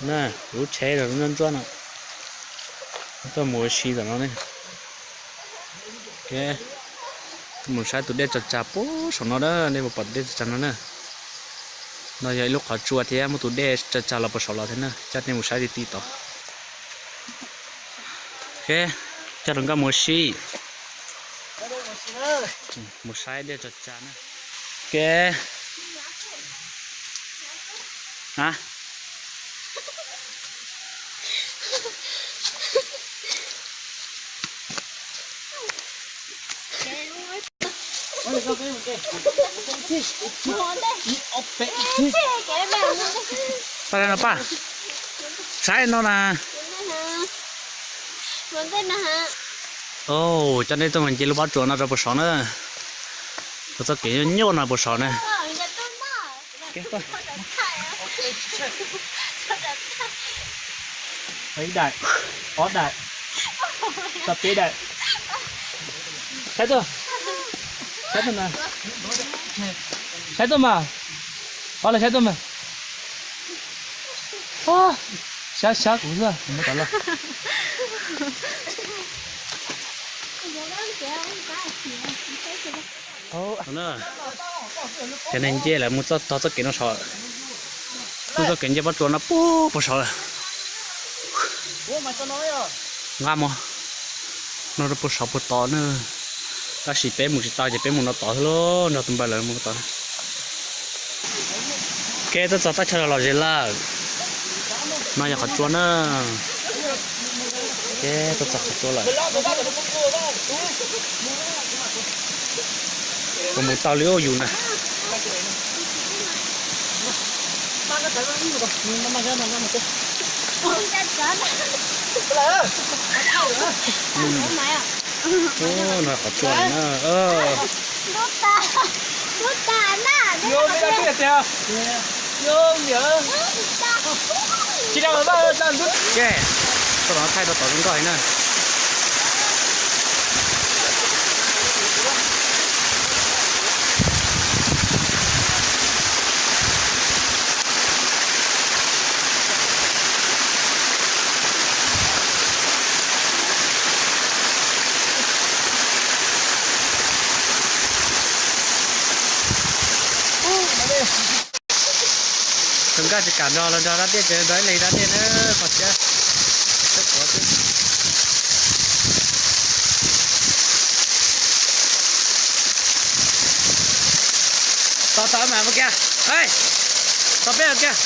Na, kuv lub tsheb los ntsuab ntsuab no, tuaj mus ua si tom no ne. Mus saib tus dej tso tsag puag saum no na, nej puas pom tus dej tso tsag no na. No yog ib lub qhov tsua thiab muaj tus dej tso tsag los puag saum los thiab na, coj nej mus saib ti ti tod. Coj rau nkauj mus ua si, mus saib dej tso tsag na. Ke. Paj no paj, saib no na. Coj nej tuaj mus nce lub pob tsuas no rau puag saum na. Kuv txoj kev nyuaj nyuaj no puag saum na. Ib daim, ob daim, tau peb daim. Saib tuaj, saib tuaj na, saib tuaj mas, ob leeg saib tuaj mas. Xyab xyab kuv xwb, kuv muab tov loj. Cov neeg nce lawm mus txog tog txoj kev no saud, mus txoj kev nce pob tsuas no puag puag saud lawm. Nqa mus no rau puag saud puag tod na. Tab sis peb mus tsis tau ces peb mus no tod xwb lauj, nrog tus npawg lawv mus tod. Ke tuaj txog teb chaws los zem lawm. No yog qhov tsua na. Ke tuaj txog qhov tsua lawm. Puas mus tau li ua yus na. No qhov tsua na. Ke, tuaj no thaij rau tom zoo nkauj heev na. Tus nkauj tsis kam nrog los nrog dab dej, ces nrog ib leeg dab dej na, qhov tseeb. Tos tau mas mus kiag, tos peb kiag.